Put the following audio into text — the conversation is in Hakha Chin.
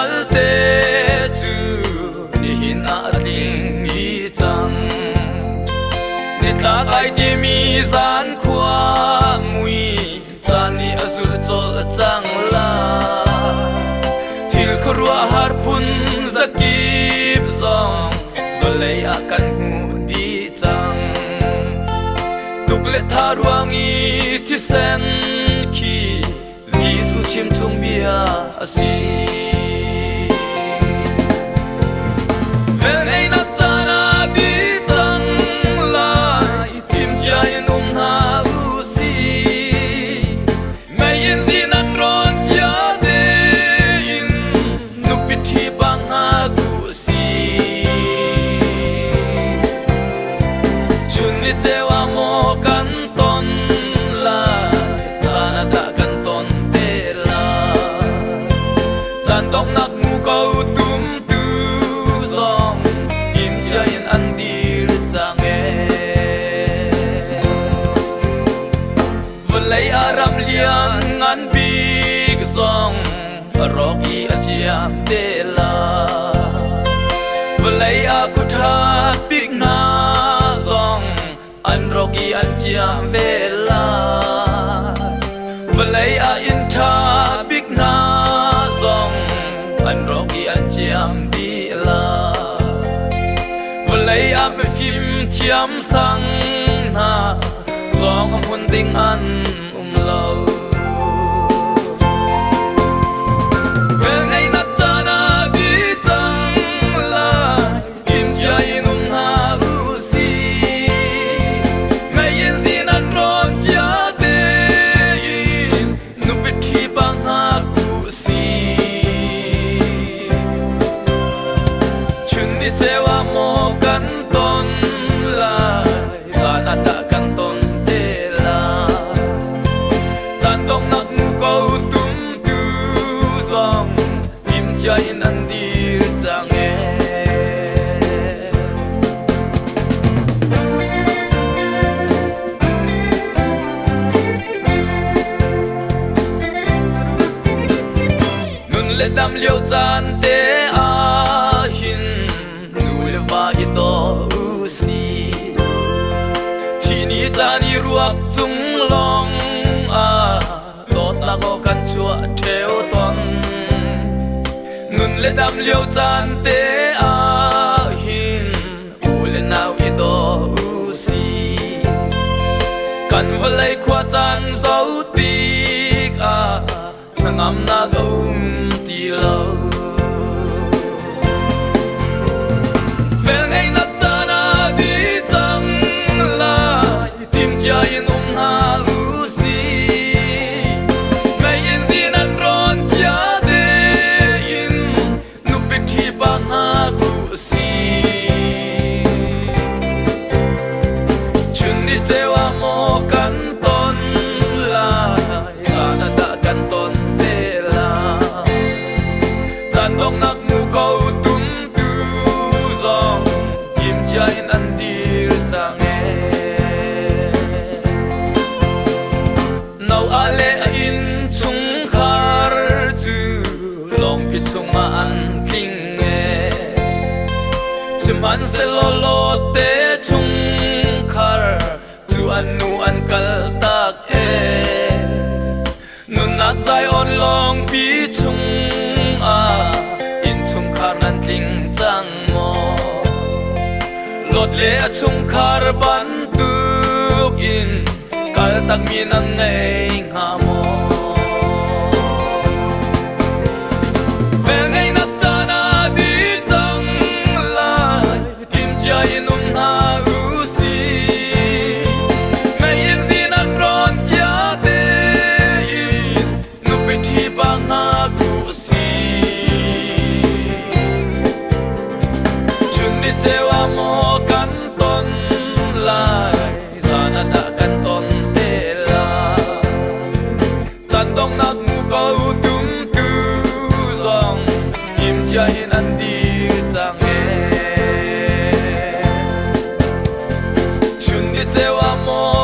vialte cu nihin ah a tling i cang. Nitlak ai timi zan khua mui caan nih a zulh colh cang la. Thil khuaruahhar phun zakip zong vawlei ah kan hmuh dih cang. Tuk le tha ruang i thisen khi Jesuh chimchung bia a si. Velngeihnak caan ah di cang lai, timcia in um hna u sih. Mei in zin an rawn cia tein nupi ṭhi bang hna ku si. Chun ni ceu ah maw kan ton lai, zan ah dah kan ton te lai. Caan donghnak ngu ko tumtu zong timcia in an dir cang ee. Vawlei ah ram lian ngan bik zong a rawk i a ciam te lai. Vawlei ah khuaṭha bik hna zong an rawk i an ciam ve lai. Vawlei ah inn ṭha bik hna zong an rawk i an ciam dih lai. Vawlei ah mifim thiam sang hna zong a hmun ding an um lo. Velngeihnak caan ah bi cang lai, timcia in um hna u sih. Mei in zin an rawn cia tein nupi ṭhi bang hna ku sih. Chun ni ceu ah maw kan ton lai, zan ah dah kan ton te lai. Caan donghnak ngu ko tumtu zong timcia in an dir cang ee. Nun le dam lio caan te ah hin nu le va i daw u sih. Thih ni caan i ruak cung lawng ah dawtnak aw kan chuah ṭheo ton. Nun le dam lio caan te ah hin u le nau i daw u sih. Kan vawlei khua caan zo tik ah hnangamnak a um ti lo. Velngeihnak caan ah di cang lai, timcia in um hna u sih. Mei in zin an rawn cia tein nupi ṭhi pa hna ku sih. Chun ni ceu ah maw kan ton lai, zan ah dah kan ton te lai. Caan donghnak ngu ko tumtu zong timcia in an dir cang ee. Noah le a innchungkhar cu lawngpi chungah an tling ee. Sihmanhsehlaw Lot te chungkhar cu an nu an kaltak ee. Nunnak Zion lawngpi chungah innchungkhar nan tling cang maw? Lot le a chungkhar bantukin kaltakmi nan ngei hnga maw? Velngeihnak caan ah dih cang lai, timcia in um hna u sih. Mei in zin an rawn cia tein nupi ṭhi pa hna ku sih. Chun ni ceu ah maw kan ton lai, zan ah dah kan ton te lai. Caan donghnak ngu ko tumtu zong timcia in an dir cang ee. Chun ni ceu ah maw